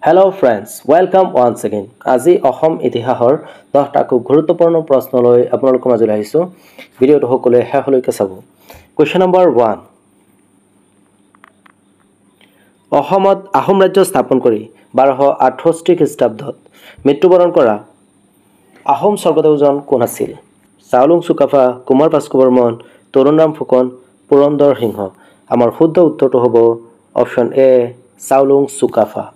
Hello friends, welcome once again. আজি অসম ইতিহাসৰ 10টা খুব গুৰুত্বপূৰ্ণ প্ৰশ্ন লৈ আপোনালোকৰ মাজলৈ আহিছোঁ। ভিডিঅ'টো সকলোৱে শেষলৈকে চাব। কুৱেশ্যন নম্বৰ 1, অসমত আহোম ৰাজ্য স্থাপন কৰি 1268 খ্ৰীষ্টাব্দত মৃত্যুবৰণ কৰা আহোম স্বৰ্গদেউজন কোন আছিল? চাওলুং চুকাফা, কুমাৰ ভাস্কৰ বৰ্মন, তৰুণৰাম ফুকন, পুৰন্দৰ সিংহ। আমাৰ শুদ্ধ উত্তৰটো হ'ব option A, Chaolung Sukaphaa.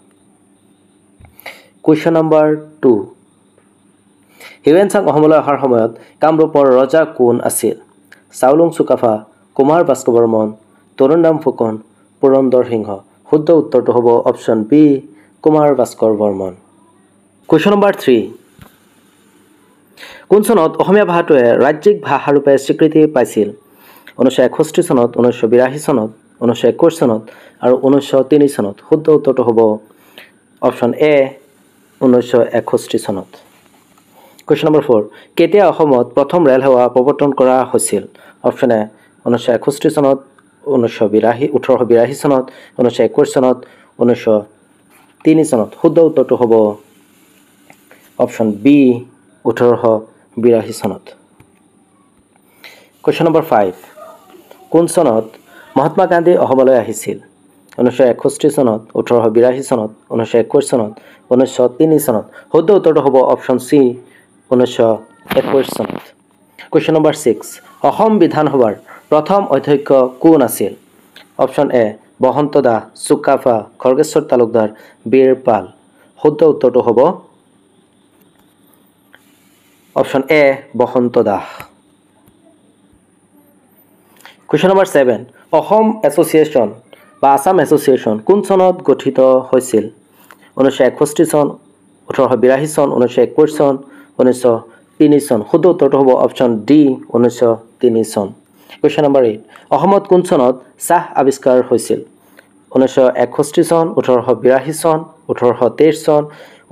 Question number 2, Hiuen Tsang অসমলৈ অহাৰ সময়ত কামৰূপৰ ৰজা কোন আছিল? চাওলুং চুকাফা, কুমাৰ ভাস্কৰ বৰ্মন, তৰুণৰাম ফুকন, পুৰন্দৰ সিংহ। শুদ্ধ উত্তৰটো হ'ব option B, Kumar Bhaskar Barman. Question number 3, কোন চনত অসমীয়া ভাষাটোৱে ৰাজ্যিক ভাষাৰূপে স্বীকৃতি পাইছিল? 1961 চনত, 1982 চনত, 1921 চনত আৰু 1903 চনত। শুদ্ধ উত্তৰটো হ'ব অপশ্যন এ, 1961 চনত। কুৱেশ্যন নম্বৰ 4, কেতিয়া অসমত প্ৰথম ৰেল সেৱা প্ৰৱৰ্তন কৰা হৈছিল? অপশ্যন এ, 1961 চনত, 1882 চনত, 1921 চনত, 1903 চনত। শুদ্ধ উত্তৰটো হ'ব অপশ্যন বি, 1882 চনত। কুৱেশ্যন নম্বৰ 5, কোন চনত মহাত্মা গান্ধী অসমলৈ আহিছিল? 1961 চনত, 1882 চনত, 1921 চনত, 1903 চনত। শুদ্ধ উত্তৰটো হ'ব অপশ্যন চি, 1921 চনত। কুৱেশ্যন নম্বৰ 6, অসম বিধানসভাৰ প্ৰথম অধ্যক্ষ কোন আছিল? অপশ্যন এ, বসন্ত দাস, চুকাফা, খৰ্গেশ্বৰ তালুকদাৰ, বীৰ পাল। শুদ্ধ উত্তৰটো হ'ব option A, Basanta Das. Question number 7, Assam association বা আছাম এছ'চিয়েশ্যন কোন চনত গঠিত হৈছিল? 1961 চন, 1882 চন, 1921 চন, 1903 চন। শুদ্ধ উত্তৰটো হ'ব অপশ্যন ডি, 1903 চন। কুৱেশ্যন নম্বৰ 8, অসমত কোন চনত চাহ আৱিষ্কাৰ হৈছিল? 1961 চন, 1882 চন, 1823 চন,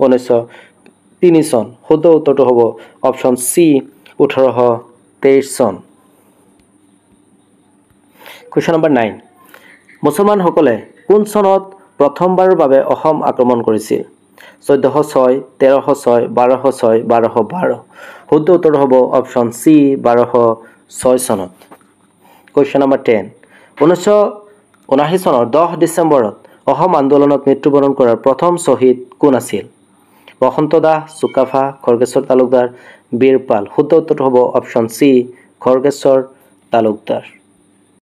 1903 চন। শুদ্ধ উত্তৰটো হ'ব অপশ্যন চি, 1823 চন। কুৱেশ্যন নম্বৰ 9, মুছলমানসকলে কোন চনত প্ৰথমবাৰৰ বাবে অসম আক্ৰমণ কৰিছিল? 1406, 1306, 1206, 1212। শুদ্ধ উত্তৰ হ'ব অপশ্যন চি, 1206 চনত। কুৱেশ্যন নম্বৰ 10, 1979 চনৰ 10 ডিচেম্বৰত অসম আন্দোলনত মৃত্যুবৰণ কৰাৰ প্ৰথম শ্বহীদ কোন আছিল? বসন্ত দাস, চুকাফা, খৰ্গেশ্বৰ তালুকদাৰ, বীৰপাল। শুদ্ধ উত্তৰটো হ'ব অপশ্যন চি, খৰ্গেশ্বৰ তালুকদাৰ।